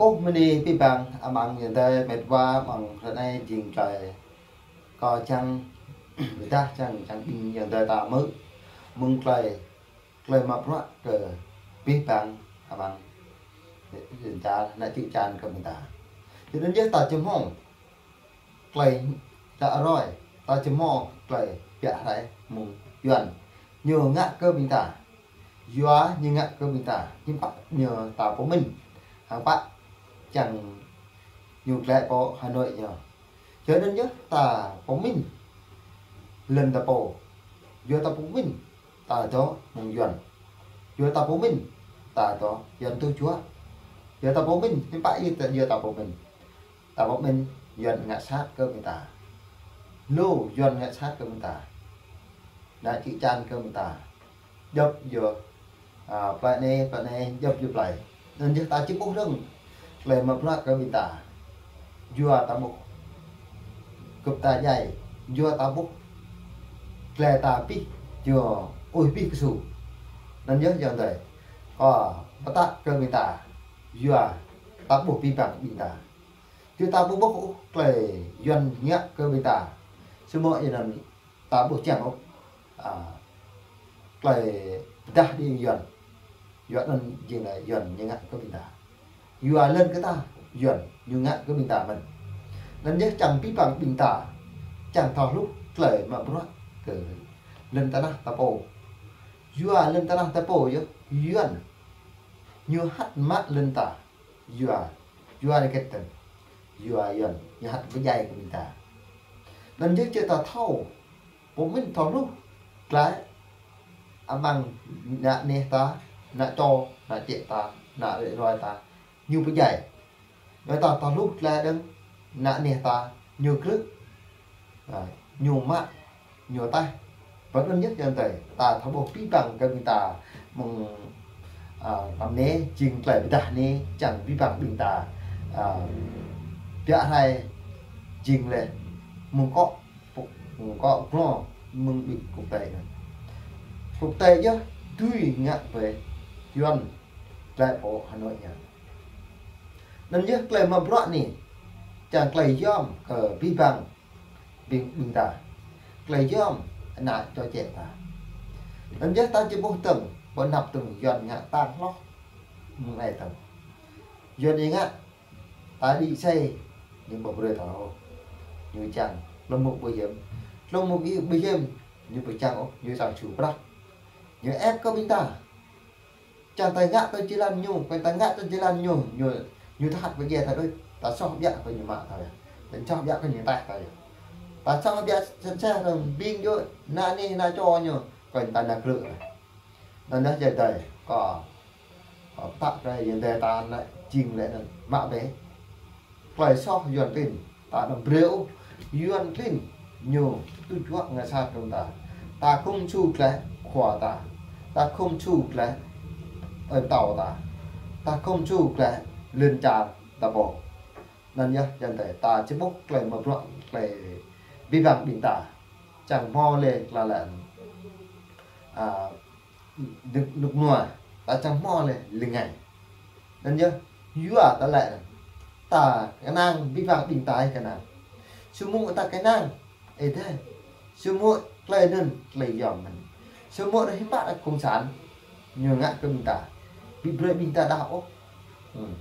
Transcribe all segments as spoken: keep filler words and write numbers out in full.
Ơ, mơni abih bang amăng ayŏng adơi met wa, amăng hrơi anai jing tơlơi kâo čang pơdah čang, čang ƀing ayŏng adơi ta hmư̆ mơ̆ng tơlơi, tơlơi mă bruă kơ abih bang amăng čar, ană čư̆ čan kơ ƀing ta. Yua anŭn yơh ta či hmâo tơlơi ră ruai, ta či hmâo tơlơi biă rai mơ̆ng Yuan. Ñu ngă kơ ƀing ta. Yua ñu ngă kơ ƀing ta, hiư̆m pă ñu ta pơmĭn. Hăng pă čang ñu glaĭ pơ Hà Nội ñu. Yua anŭn yơh ta pơmĭn lŏn ta pô. Yua ta pơmĭn ta dŏ mơ̆ng Yuan. Yua ta pơmĭn ta dŏ Yuan tŭ juă. Yua ta pơmĭn, hiư̆m pă yua ta, yua ta pơmĭn. Ta pơmĭn Yuan ngă sat kơ ƀing ta. Lu Yuan ngă sat kơ ƀing ta. Ană čư̆ čan kơ ƀing ta. Djŏp yơh, a, plơi anai, plơi anai, djŏp yơh plơi. Anŭn yơh ta či ƀuh dơ̆ng tơlơi mă bruă kơ ƀing ta. Yua ta ƀuh gơ̆p ta djai, yua ta ƀuh tơlơi ta pĭ, yua ơi pĭ kơsu. Anŭn yơh ayŏng adơi, kâo pơtă kơ ƀing ta, yua ta ƀuh abih bang ƀing ta. Yua ta ƀu ƀuh ôh tơlơi Yuan ngă kơ ƀing ta. Samơ̆ yua anŭn ta ƀu čang ôh, a, tơlơi pơdah đĭ Yuan. Yua anŭn jing lĕ Yuan ñu ngă kơ ƀing ta. Yua lŏn kơ ta, Yuan ñu ngă kơ ƀing ta mơ̆n. Anŭn yơh čang abih bang ƀing ta čang thâo hluh tơlơi mă bruă kơ lŏn tơnah ta pô. Yua lŏn tơnah ta pô yơh Yuan ñu hăt mă lŏn ta. Yua, yua anai kĕt tơ̆ng. Yua Yuan ñu hăt pơdjai kơ ƀing ta. Anŭn yơh či ta thâo pơmĭn thâo hluh glaĭ amăng ană neh ta, ană čô, ană čĕ ta, ană rĕ ruai ta, ñu pơdjai. Yua ta thâo hluh glaĭ dơ̆ng ană neh ta, ñu krư̆, a, ñu mă, ñu taih. Pơ anŭn yơh ayŏng adơi, ta thâo ƀuh abih bang kơ ƀing ta mơ̆ng, a, tơm anai jing tơlơi pơdah anai čang abih bang ƀing ta, a, biă rai jing lĕ mơ̆ng kŏ, mơ̆ng kŏ glô mơ̆ng ƀing quốc tế anŭn. Quốc tế yơh dưi ngă brơi Yuan glaĭ pơ Hà Nội ñu. Anŭn yơh tơlơi mă bruă anai čang tơlơi yom kơ abih bang ƀing, ƀing ta. Tơlơi yom ană čô čĕ ta. Anŭn yơh ta či ƀuh tơ̆ng, ƀu anăp tơ̆ng Yuan ngă tang hloh mơ̆ng anai tơ̆ng. Yuan ñu ngă ta đĭ xe, ñu ƀu brơi ta ôh. Ñu čang lơmŭk ƀu hiam. Lơmŭk ƀu hiam, ñu ƀu čang ôh, ñu čang ču prăk. Ñu ĕp kơ ƀing ta. Čang ta ngă tơ jơlan ñu, kơ ta ngă tơ jơlan ñu, ñu, ñu tơhat pơdjai ta đôč, ta soh biă kơ ñu mă ta yơh. Ta soh biă kơ ñu taih ta yơh. Ta soh biă sĕn sĕh rơ̆ng ƀing yơh, ană neh, ană čô ñu, kơ ta nao krư̆. Anŭn yơh ayŏng adơi, kâo, kâo pơtă kơ ayŏng adơi ta anai jing lĕ anŭn mă bĕ. Tơlơi soh Yuan klin, ta anăm brơi ôh Yuan klin ñu tŭ juă ngă sat kơ ta. Ta khŏm su glaĭ khua ta. Ta khŏm su glaĭ ơi pơtao ta. Ta khŏm su glaĭ lŏn čar ta pô. Anŭn yơh ayŏng adơi, ta či ƀuh tơlơi mă bruă, tơlơi abih bang ƀing ta čang hmâo lĕ tơlơi lĕ, a, rơnŭk, rơnŭk rơnua, ta čang hmâo lĕ rơngai. Anŭn yơh, yua tơlơi anŭn, ta kơnang abih bang ƀing ta ih kơnang. Samơ̆ ta kơnang, ih dai. Samơ̆ tơlơi anŭn, tơlơi yom mơ̆n. Samơ̆ rơh hiư̆m pă đah cộng sản, ñu ngă kơ ƀing ta. Ƀu brơi ƀing ta đaŏ ôh. Hmm.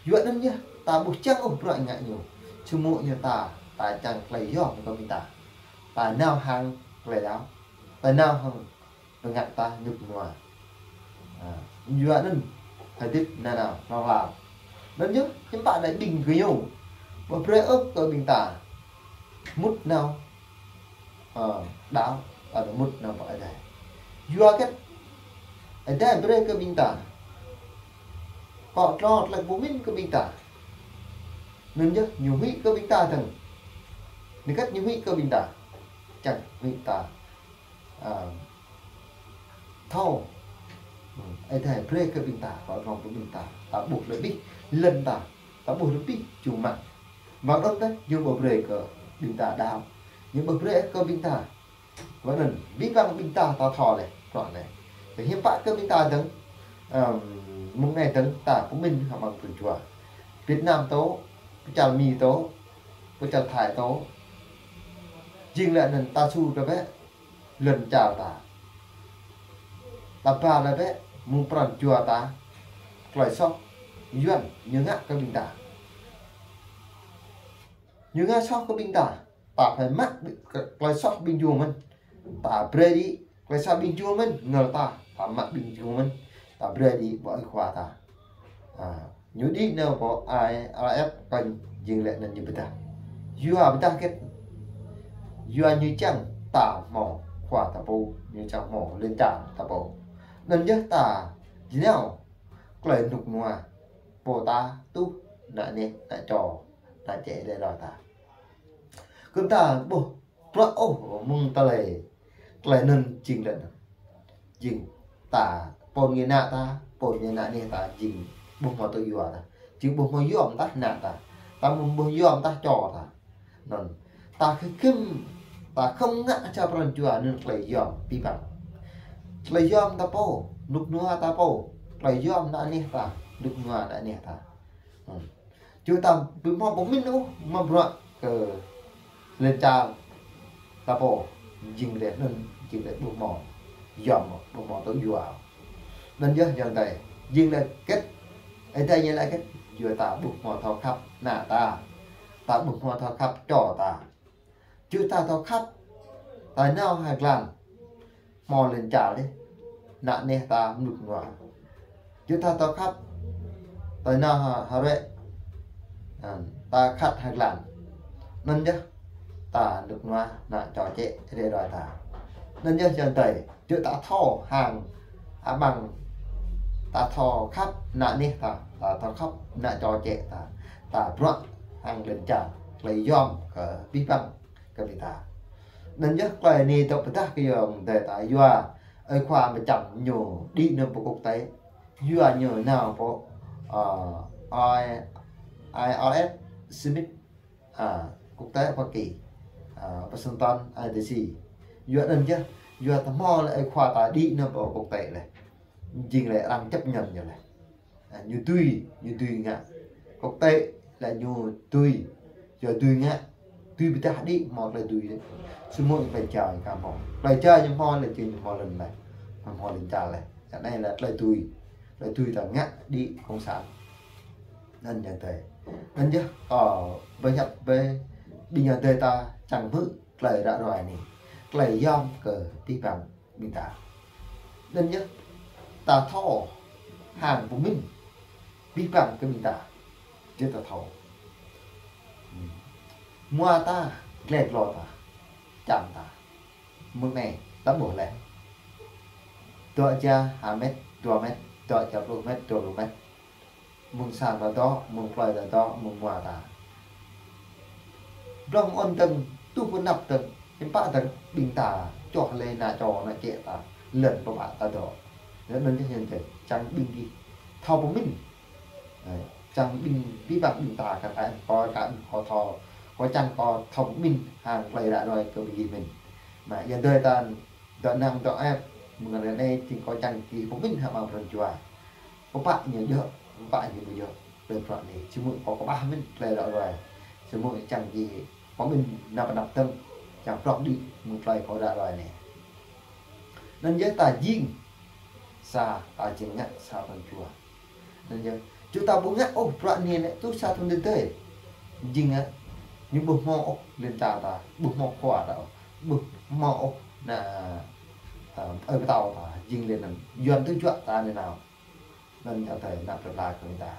Yua anŭn yơh, ta ƀu čang ôh bruă ngă ñu. Samơ̆ ñu ta, ta čang tơlơi yom kơ ƀing ta. Ta nao hăng tơlơi đaŏ. Ta nao hăng bơngăt ta rơnŭk rơnua. A, yua anŭn hơdip nanao hlŏng lar. Anŭn yơh, hiư̆m pă đah ƀing gơñu. Ƀu brơi ôh kơ ƀing ta mŭt nao, a, đaŏ, a, mŭt nao pơ Ơi Adai. Yua hơget Ơi Adai brơi kơ ƀing ta. Kŏ tơlơi pơmĭn kơ ƀing ta. Anŭn yơh, ñu huĭ kơ ƀing ta dơ̆ng. Anai hơget ñu huĭ kơ ƀing ta. Čang huĭ ta. A, thâo. Hmm, Ơi Adai brơi kơ ƀing ta, kơ rong kơ ƀing ta. Ta ƀuh lĕ abih lŏn ta, ta ƀuh lĕ abih čung mă. Mơ̆ng anŭn tơl, ñu ƀu brơi kơ ƀing ta đaŏ. Ñu ƀu brơi kơ ƀing ta. Mơ̆ng anŭn, abih bang ƀing ta ta thâo lĕ, rŏ lĕ. Tơ hiư̆m pă kơ ƀing ta dơ̆ng, ưm, mơ̆ng anai dơ̆ng ta pơmĭn hăng ƀing tơjuă. Việt Nam tơ, pơčal Mi tơ, pơčal Thái tơ. Jing lĕ anŭn ta su kơ bĕ lŏn čar ta. Ta ba lĕ bĕ mơ̆ng pran jua ta, tơlơi soh Yuan ñu ngă kơ ƀing ta. Ñu ngă soh kơ ƀing ta. Ta phải mă tơlơi soh ƀing gơñu mơ̆n. Ta brơi đĭ tơlơi soh ƀing gơñu mơ̆n, ngăl ta, ta mă ƀing gơñu mơ̆n. Ta brơi đĭ ƀơi khua ta. À, ñu đĭ nao ƀơi ai R F kơ jing lĕ anŭn ñu pơdah. Yua pơdah kĕt. Yua ñu čang ta hmâo khua ta pô, ñu čang hmâo lŏn čar ta pô. Anŭn yơh ta jing nao tơlơi rơnŭk rơnua pô ta tŭ, ană neh, ană čô, ană čĕ đe đo ta. Kơ ta ƀuh bruă ôh mơ̆ng tơlơi, tơlơi anŭn jing lĕ anŭn. Jing ta, pô ngă ană ta, pô ngă ană neh ta, jing ƀu hmâo tŭ yua ta. Jing ƀu hmâo yom ta ană ta. Ta ƀu hmâo yom ta čô ta. Anŭn. Ta khĭn, ta khŏm ngă čar pran jua anŭn tơlơi yom abih bang. Tơlơi yom ta pô, rơnŭk rơnua ta pô. Tơlơi yom ană neh ta, rơnŭk rơnua ană neh ta. Anŭn. Yua ta ƀu hmâo pơmĭn ôh mă bruă kơ lŏn čar ta pô, jing lĕ anŭn, jing lĕ ƀu hmâo yom, ƀu hmâo tŭ yua. Anŭn yơh ayŏng adơi, jing lĕ kĕt, Ơi Adai ñu lĕ kĕt, yua ta ƀu hmâo thâo khăp ană ta, ta ƀu hmâo thâo khăp čô ta. Yua ta thâo khăp, ta nao hơglan, hmâo lŏn čar đih, ană neh ta rơnŭk rơnua. Yua ta thâo khăp, ta nao ha, ha rĕ, ta khăt hơglan. Anŭn yơh, ta rơnŭk rơnua, ană čô čĕ, rĕ roi ta. Anŭn yơh ayŏng adơi, yua ta thâo hăng, amăng, ta thâo khăp ană neh ta, ta thâo khăp ană čô čĕ ta, ta bruă hăng lŏn čar, tơlơi yom kơ abih bang kơ ƀing ta. Anŭn yơh tơlơi anai dŏ pơdah kơ ayŏng adơi ta yua, ơi khua mơčăm ñu đĭ nao pơ quốc tế. Yua ñu nao pơ, ơ, I, I R F Summit, à, quốc tế Hoa Kỳ, à, Washington, I D C. Yua anŭn yơh, yua ta hmâo lĕ ơi khua ta đĭ nao pơ quốc tế lĕ. Jing lĕ arăng chấp nhận ñu lĕ. À, ñu dưi, ñu dưi ngă. Quốc tế lĕ ñu dưi, yua dưi ngă, dưi pơdah đĭ hmâo tơlơi dưi đih. Samơ̆ tơlơi jao ñu aka hmâo. Tơlơi jao ñu hmâo lĕ či ñu hmâo lŏn lĕ. Hmâo lŏn čar lĕ. Yua anai lĕ tơlơi dưi. Tơlơi dưi ta ngă đĭ cộng sản. Anŭn ayŏng adơi. Anŭn yơh, ơ, ƀơi hiăp ƀơi, ƀing ayŏng adơi ta čang hmư̆ tơlơi ră ruai anai. Tơlơi yom kơ abih bang ƀing ta. Anŭn yơh, ta thâo hăng pơmĭn abih bang kơ ƀing ta. Yua ta thâo. Hmm. Mua ta, glai glô ta, čang ta. Mơ̆ng anai, ta ƀuh lĕ. Dŏ ja ha met, dua met, dŏ ja pluh met, dua pluh met. Mơ̆ng sang ta dŏ, mơ̆ng plơi ta dŏ, mơ̆ng mua ta. Blŏng ôn dơ̆ng, tuh pơnăp dơ̆ng, hiư̆m pă dơ̆ng, ƀing ta, čoh lĕ ană čô ană čĕ ta, lŏn pơpă ta dŏ. Lĕ anŭn yơh ayŏng adơi, čang ƀing gih thâo pơmĭn. Ơ, čang ƀing, abih bang ƀing ta kơ ta, kơ, kơ, kơ thâo, kơ čang kơ thâo pơmĭn, hăng tơlơi ră ruai kơ ƀing gih mĭn. Mă ayŏng adơi ta, dŏ năng dŏ ĕp, mơ̆ng anai anai jing kâo čang gih pơmĭn hăng amăng pran jua. Pơpă ñu djơ̆, pơpă ñu ƀu djơ̆, tơlơi bruă anai. Samơ̆ kâo kơƀah mơ̆n tơlơi ră ruai. Samơ̆ čang gih pơmĭn nao pơnăp dơ̆ng, čang prŏk đĭ mơ̆ng tơlơi kâo ră ruai anai. Anŭn yơh ta jing sa, ta jing ngă sa pran jua. Anŭn yơh, yua ta ƀu ngă ôh bruă anai lĕ, tŭ sa thŭn tơdơi. Jing ngă, ñu ƀu hmâo ôh lŏn čar ta, ƀu hmâo khua ta ôh, ƀu hmâo ôh ană, ơ, ơi pơtao ta, jing lĕ anŭn. Yuan tŭ juă ta anai nao. Anŭn ayŏng adơi, ană plơi pla kơ ƀing ta.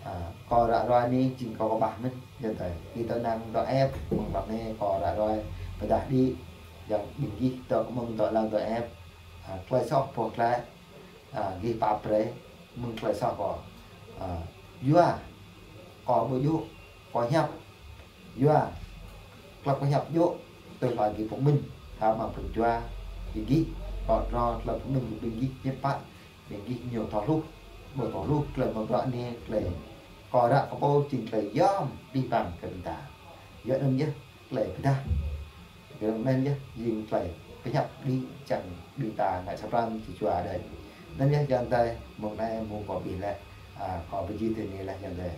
À, kâo ră ruai anai, jing kâo kơƀah mơ̆n, ayŏng adơi. Gih dŏ năng dŏ ĕp, mơ̆ng ƀă anai kâo ră ruai, pơdah đĭ, ayŏng ƀing gih dŏ mơ̆ng dŏ lăng dŏ ĕp. À, tơlơi soh pô tơlơi, à, gih pap brơi, mơ̆ng tơlơi soh kâo. À, yua, kâo ƀu djơ̆, kâo hiăp. Yua, tơlơi kâo hiăp djơ̆, tơlơi gih pơmĭn, hăng amăng pran jua, ƀing gih, kâo dro tơlơi pơmĭn ƀing gih hiư̆m pă, ƀing gih ñu thâo hluh, ƀu thâo hluh, tơlơi mă bruă anai, tơlơi kâo ră kơ pô jing tơlơi yom abih bang kơ ƀing ta. Yua anŭn yơh, tơlơi pơdah. Yua anŭn yơh, jing tơlơi pơhiăp đĭ čang ƀing ta ngă sa pran či jua đơi. Anŭn yơh ayŏng adơi, mơ̆ng anai mơ̆ng kâo abih lĕ, à, kâo pơjing tui anai lĕ ayŏng adơi.